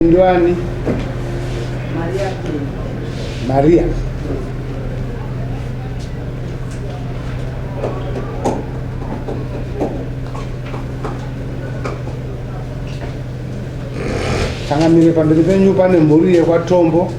Ndwani? Maria. Maria. Changamire, pamberi penyu pane mhuri yekwaTombo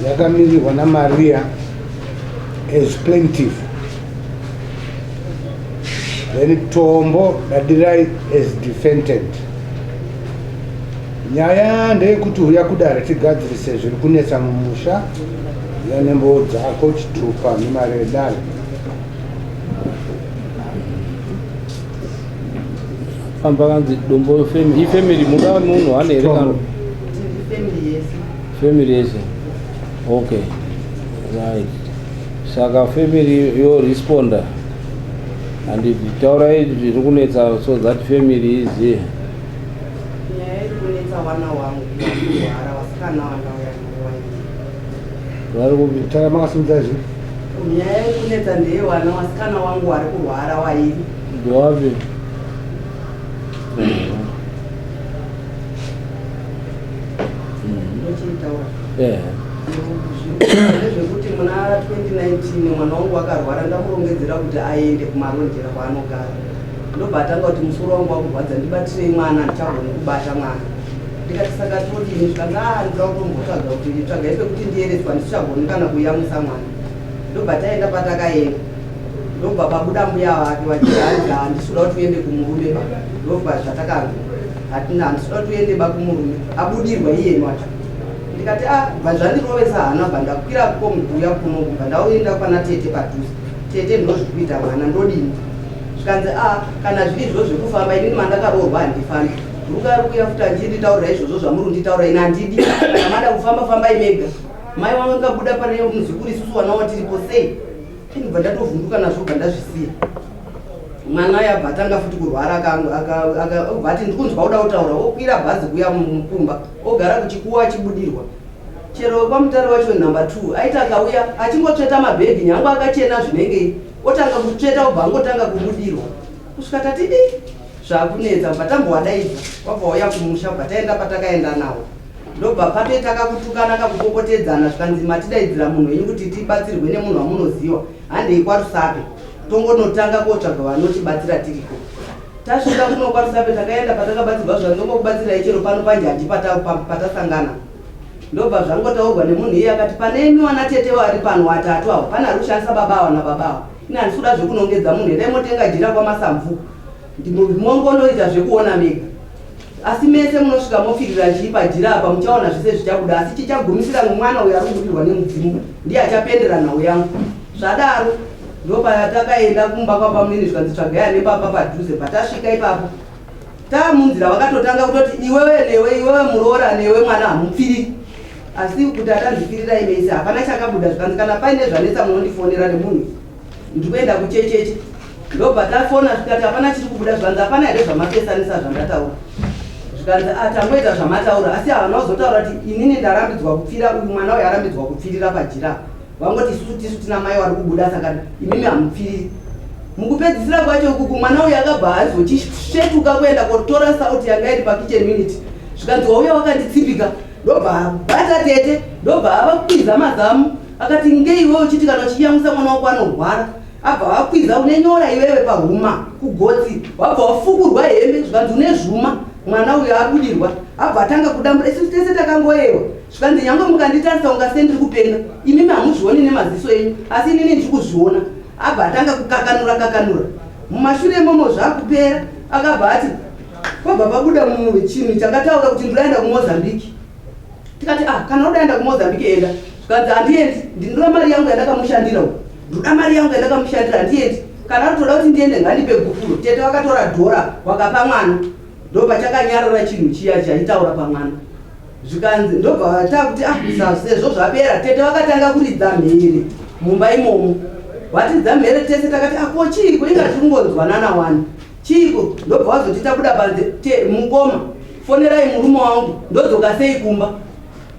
yakamirirwa naMaria as plaintiff. Then Tombo Dadirai as defendant. Nyaya ndeyekuti huya kudare tigadzirise zviri kunetsa mumusha. Huya nemboo dzako, chitupa nemari yedare. Famba kanzi dombo family ifamily muda munhu ane here kana Family yese. Family yese. Okay. Right. Saka family yo responda. Handiti taurai zviri kunetsa so that family izive. Nyaya iri kunetsa wana wangu wakurwara wasikana wandauya nguva iyi. Vari kupi? Tara makasimudza izvi. Nyaya iri kunetsa ndeye wana wasikana wangu wari kurwara wairi. Ndiwapi? Ndochitaura. Eh. Ndezvekuti muna 2019 mwana wangu akarwara ndamurongedzera kuti aende kumarondera kwaanogara. Ndobva atanga kuti musoro wangu wakurwadza ndibatirei mwana handichagoni kubata mwana. Ndikati saka todini zvikanzi ah ndinoda kutombotsvaga kuti tsvagai pekuti ndiereswa handichagoni kana kuyamwisa mwana. Ndobva taenda patakaenda. Ndobva pabuda mbuya vake vachiti hanzi handisi kuda kuti uende kumurume ba. Ndobva zvatakanzwa. Hatina handisi kuda kuti uende ba kumurume. Abudirwa iyeni wacho. Ndikati ah bva zvandirovesa hana bva ndakwira kombi kuuya kuno bva ndaenda kwana tete padhuze. Tete ndozvikuita mwana ndodini? Zvikanzi ah kana zviri izvo zvekufamba inini mandakaroorwa handifambi. Ruka ari kuuya futi achinditaurira izvozvo zvamuri kunditaurira ini handidi. Kana mada kufamba fambai mega. Mai vangu ngabuda pane muzukuru isusu vana watiripo sei? Ndobva ndatovhunduka nazvo bva ndazvisiya. Mwana uya abva atanga futi kurwara akabva ati ndikunzwa kuda kutaura okwira bhazi kuya mukumba ogara kuchikuwa achibudirwa. Chero kwamutare wacho number 2 aiti akauya achingotsveta mabhegi nyangwe akachena zvinengei otanga kutsveta obva angotanga kubudirwa kusvika tati ii zvakunetsa bva tambowadaidza wabva wauya kumusha bva taenda patakaenda nawo. Ndobva patoita kakutukana kakupopotedzana zvikanzi matidaidzira munhu wenyu kuti tibatsirwe nemunhu wamunoziwa handei kwaRusape tongonotanga kotsvaga vanotibatsira tiriko. Tasvika kuno kwaRusape takaenda patakabatsirwa zvikanzi ndongokubatsirai chero pano panjanji patasangana. Ndobva zvangotaurwa nemunhu iye akati pane imi wana tete vari pano watatu avo pane ari kushandisa baba ava nababa ava ini handisi kuda zvekunongedza munhu endai motenga jira kwamasamvu mongonoita zvekuona mega. Asi mese munosvika mopfirira chii pajira apa muchaona zvese zvichabuda asi chichagumisira mwana uyo ari kubudirwa nemudzimu ndiye achapendera nhau yangu. Zvadaro ndopatakaenda kumba kwabamunini zvikanzi tsvagai ane pamba padhuze patasvika ipapo taamunzira vakatotanga kutoti iwewe newe iwewe muroora newe mwana hamupfiriri asi kuti atanzipfirirai mese hapana chakabuda zvikanzi kana paine zvanetsa munondifonera nemunhu ndikuenda kuchecheche Ndobva tafona zvikati hapana chiri kubuda zvikanzi hapana here zvamapesanisa zvandataura zvikanzi ah, tangoita zvamataura asi havana kuzotaura kuti inini ndarambidzwa kupfira uyu mwana uyu arambidzwa kupfirira pajira vangoti isusu tisu tina mai wari kubuda saka imimi hamupfiriri mukupedzisira kwacho ukuku mwana uyu akabva azochisvetuka kuenda kotora sauti yanga iri pakitchen unit zvikanzi wauya wakanditsipika ndobva abata tete ndobva avakwiza mazamu akati ngeiwe uchiti kana uchiyamwisa mwana wako anorwara Abva akwiza une nyora iwewe pahuma kugotsi wabva wafukurwa hembe zvikanzi une zvuma mwana uyo abudirwa abva atanga kudambura isu tese takangoyewa zvikanzi nyangwe mukanditarisa unga sendiri kupenga imimi hamuzvioni nemaziso enyu asi inini ndiri kuzviona abva atanga kukakanura kakanura mumashure imomo zvakupera akabva ati kwabva pabuda chinhu chakataura kuti ndiraenda kumozambique tikati ah kana uda enda kumozambique enda zvikanzi handiendi ndinoda mari yangu yandakamushandira uku ndoda mari yangu yandakamushandira handiendi kana aritoda kuti ndiende ngandipe gupuro tete vakatora dhora wakapa mwana ndopachakanyarara chinhu chiya chaitaura pamwana zvikanzi ndobva takuti ah sezvo zvapera tete vakatanga kuridza mhere mumba imomo vatidza mhere tese takati ako ah, chiiko inga tiri kungonzwanana wani Chiiko ndobva wazoti tabuda panze te mukoma fonerai murume wangu ndodzoka sei kumba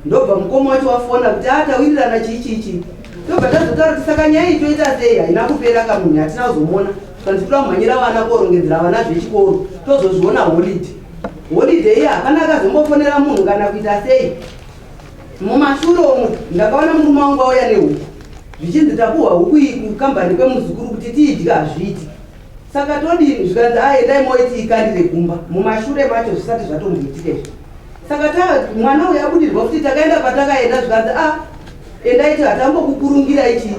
ndobva mukoma wacho wafona kuti ah tawirirana chii chii chii ndobva tazotaura kuti saka nyaya iyi toita sei haina kupera kamunhu hatina kuzomuona zvikanzi toda kumhanyira vana korongedzera vana zvechikoro tozozviona holidhi Holiday iya hapana akazombofonera munhu kana kuita sei. Mumashure umu ndakaona murume wangu auya nehuku zvichinzi tapuhwa huku iyi kukambani kwemuzukuru kuti tiidye hazviiti. Saka todini zvikanzi a endai moiti ikandire kumba mumashure macho zvisati zvatomboitika izvi. Saka ta mwana uyu abudirwa futi takaenda patakaenda zvikanzi a endai ti hatambokukurungira ichi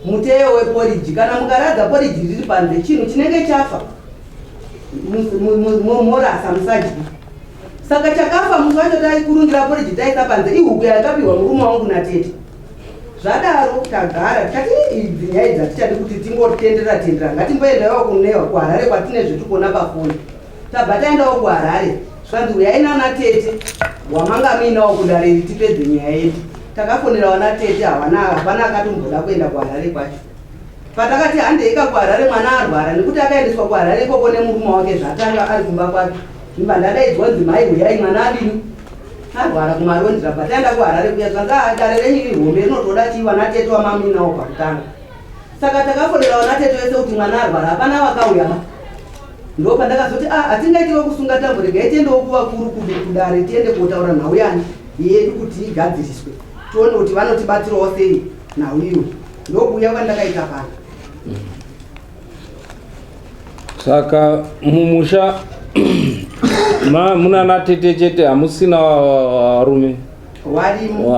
muteyo weporiji kana mukaradza poriji riri panze chinhu chinenge chafa morasa musadye. Saka chakafa musi wacho taikurungira poriji taisa panze ihuku yakapiwa murume wangu natete. Zvadaro tagara tikati idzi nyaya idzi hatichadi kuti tingotenderera tendera ngatimboendawo kunewa kuHarare kwatine zvetikuona pafoni. Tabva taendawo kuHarare zvikanzi uyai nana tete wamanga muinawo kudare iri tipedze nyaya yedu. Takafonera wana tete hawana hapana akatomboda kuenda kuHarare kwacho. Patakati handeika kuHarare mwana arwara nekuti akaendeswa kuHarare ikoko nemurume wake zvatanga ari kumba kwake. Ndibva ndadaidzwa nzi mhai huyai mwana adini arwara kumarondera bva taenda kuHarare kuya zvanzi ah dare renyu ihombe rinotoda chii vana tete wamaminawo pakutanga. Saka takafonera vana tete vese kuti mwana arwara hapana vakauya ba. Ndopandakazoti ah hatingaitiwo kusunga tambo regai tiendewo kuvakuru kudare tiende kotaura nhau yani yedu kuti igadziriswe tione kuti vanotibatsirawo sei nhau iyoyi. Ndokuuya kwandakaita pano. Saka mumusha munana tete chete hamusina varume warimo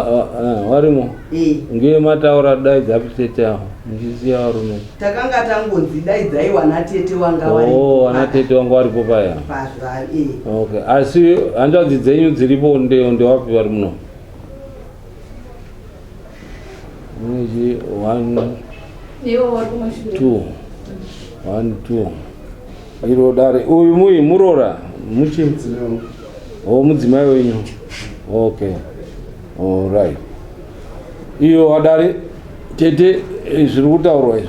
warimo eh. Ngiye mataura daidza tete avo muchisiya varume. Takanga tangonzi daidzai wana tete wanga wari. Oh, wana tete wanga waripo paya. Pazva eh. Okay, asi hanzvadzi dzenyu dziripo ndewapi vari muno? Mwezi 1 2 1 2 iro dare uyu muyi murora muchi o mudzimai wenyu okay alright iyo wadare tete eh, zviri kutaurwa izvi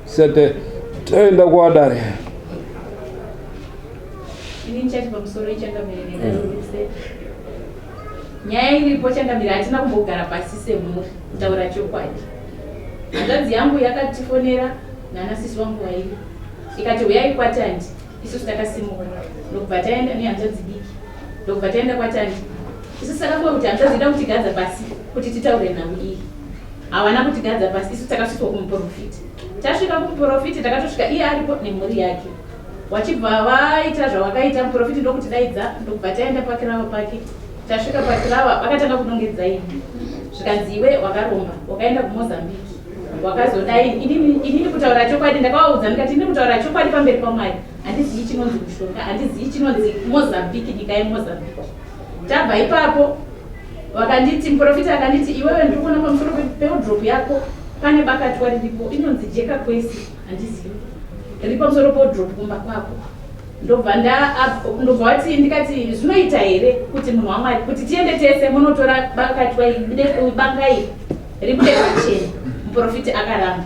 sete toenda kuwadare ini ndichati pamusoro ichangamire nedare Nyaya iripo changamire hatina kumbogara pasi semhuri kutaura chokwadi. Hanzvadzi yangu yakatifonera nana sisi wangu vairi ikati huyai kwaTandi isusu takasimuka ndokubva taenda nehanzvadzi diki ndokubva taenda kwaTandi isusu takafunga kuti hanzvadzi ida kutigadza pasi kuti titaure nhau iyi hawana kutigadza pasi isu takasvitswa kumuporofiti tasvika kumuporofiti takatosvika iye aripo nemhuri yake Wachibva vaita zvawakaita muprofiti ndokutidaidza ndokubva taenda pakirava pake. Tasvika pakirava vakatanga kunongedza ini. Zvikanzi iwe wakaromba wakaenda kuMozambique wakazodai inini inini kutaura chokwadi ndakavaudza ndikati inini kutaura chokwadi pamberi paMwari handizivi chinonzi mushonga handizivi chinonzi Mozambique nyika yeMozambique. Tabva ipapo vakanditi muprofita akanditi iwewe ndiri kuona pamusoro pewardrobe yako pane bakatwa riripo inonzi jeka kwesi handizivi riri pamusoro pewardrobe kumba kwako ndobva ndobva wati ndikati zvinoita here kuti munhu wamwari kuti tiende tese munotora bakatwa banga iri ribude pachena muprofiti akaramba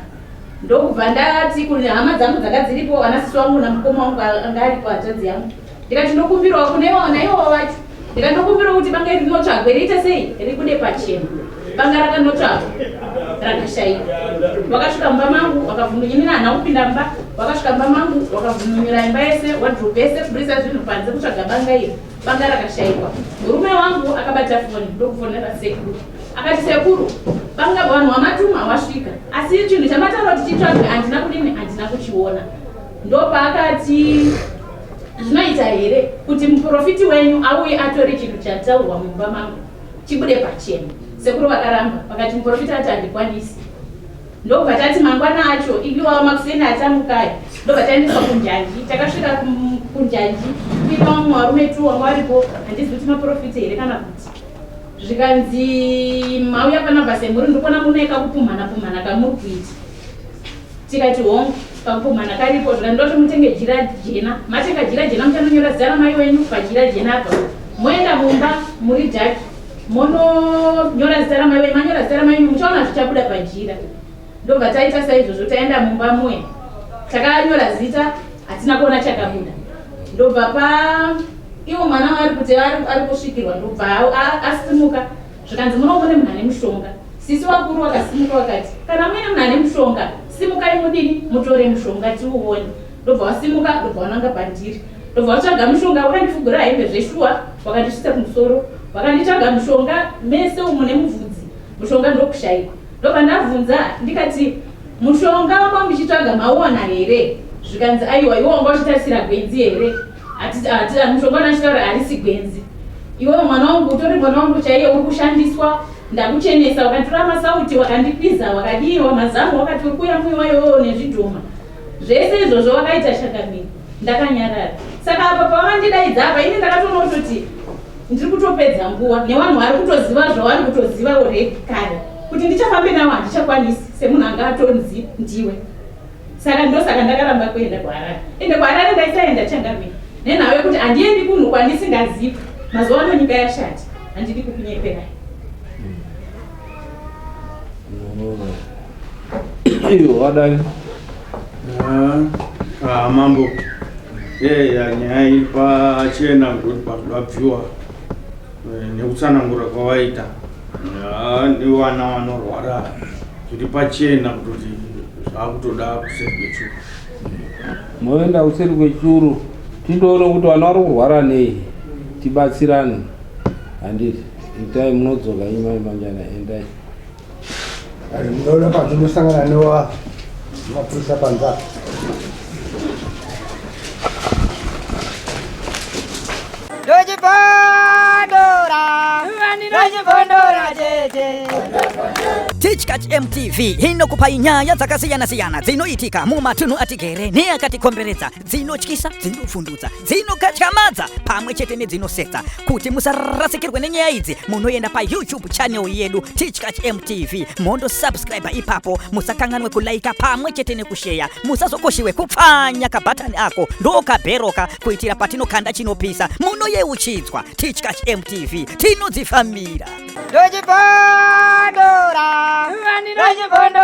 ndokubva ndati kune hama dzangu dzanga dziripo ana sisi wangu namukoma wangu anga aripo hanzvadzi yangu ndikati ndokumbirawo kune naivowo vacho ndikati ndokumbirawo kuti banga iri rinotsvagwe riite sei ribude pachena banga rakanotsvagwa rakashaikwa wakasvika mumba mangu wakavhununyinira hana kupinda mumba wakasvika mumba mangu wakavhununyura imba yese wadrobe yese kuburitsa zvinhu panze kutsvaga banga iri banga rakashaikwa murume wangu akabata foni ndokufonera sekuru akati sekuru banga vanhu wamatuma wasvika asi chinhu chamataura kuti chitsvagwe handina kudini handina kuchiona ndopaakati Zvinoita here kuti muprofiti wenyu auye atore chinhu chataurwa mumba mangu chibude pachena? Sekuru vakaramba vakati muprofiti ati handikwanisi. Ndobva tati mangwana acho iwawa makuseni atamukaya ndobva taendeswa kunjanji. Takasvika kunjanji kuina vamwe varume tu wanga varipo handizivi kuti maprofiti here kana kuti zvikanzi mauya panapa semhuri ndikuona mune kakupumhana pumhana kamuri kuita. Tikati hongu, kakupumhana karipo zvikanzi ndoti mutenge jira jena. Matenga jira jena muchanonyora zita ramai wenyu pajira jena apa. Moenda mumba muri dark mononyora zita ramai wenyu, manyora zita ramai wenyu muchaona zvichabuda pajira. Ndobva taita saizvozvo taenda mumba muya. Takanyora zita hatina kuona chakabuda. Ndobva pa iwo mwana waari kuti ari kusvikirwa ndobva asimuka Zvikanzi muno mune munhu ane mushonga. Sisi vakuru vakasimuka vakati kana muine munhu ane mushonga simukai mudini mutore mushonga tiuone. Ndobva wasimuka ndobva wananga pandiri. Ndobva watsvaga mushonga, wakandifugura hembe zveshuwa, wakandisvitsa kumusoro, wakanditsvaga mushonga mese umu nemubvudzi, mushonga ndokushaikwa. Ndobva ndabvunza ndikati mushonga wanga muchitsvaga mauwana here? Zvikanzi aiwa, iwe wanga uchitarisira gwenzi here? Mushonga wandachitaura harisi gwenzi. Iwewe mwana wangu utori mwana wangu chaiye uri kushandiswa ndakuchenesa wakatora masauti wakandikwiza wakadiwa mazamu wakati uri kuyamwiwa iwewe nezvidhoma zvese izvozvo wakaita shakamiri ndakanyarara saka apa pavandidaidza apa ini ndakatoona kutoti ndiri kutopedza nguva nevanhu vari kutoziva zvavari kutoziva already kare kuti ndichafambe navo handichakwanisi semunhu anga atonzi ndiwe saka ndosaka ndakaramba kuenda kuharare ende kuharare ndaisaenda changamire nenhau yekuti handiendi kunhu kwandisingazivi mazuva ano nyika yashati handidi kukunyeperai Iyo wadai. Ah, mambo. Yeah, nyaya iri pachena kuti pabviwa eh, nekutsanangura kwavaita nevana vanorwara zviri pachena kutoti zvakutoda kuseri kwechuru. Moenda kuseri kwechuru tindoona kuti vana vari kurwara nei tibatsirane handiti itai munodzoka imai manjana endai. Munoona patinosangana newa mapurisa panze apa. Ndochibondora, ndochibondora tete. Tichkach MTV inokupai nyaya dzakasiyana-siyana dzinoitika mumatunhu atigere neakatikomberedza dzinotyisa dzinopfundutsa dzinokatyamadza pamwe chete nedzinosetsa kuti musarasikirwe nenyaya idzi munoenda payoutube channel yedu tichkach mtv mondosubscribe ipapo musakanganwe kulaika pamwe chete nekusheya musazokoshiwe kupfanya kabhatani ako ndokabheroka kuitira patinokanda chinopisa munoyeuchidzwa tichkach mtv tinodzifambira Ndochibondora, ndochibondora.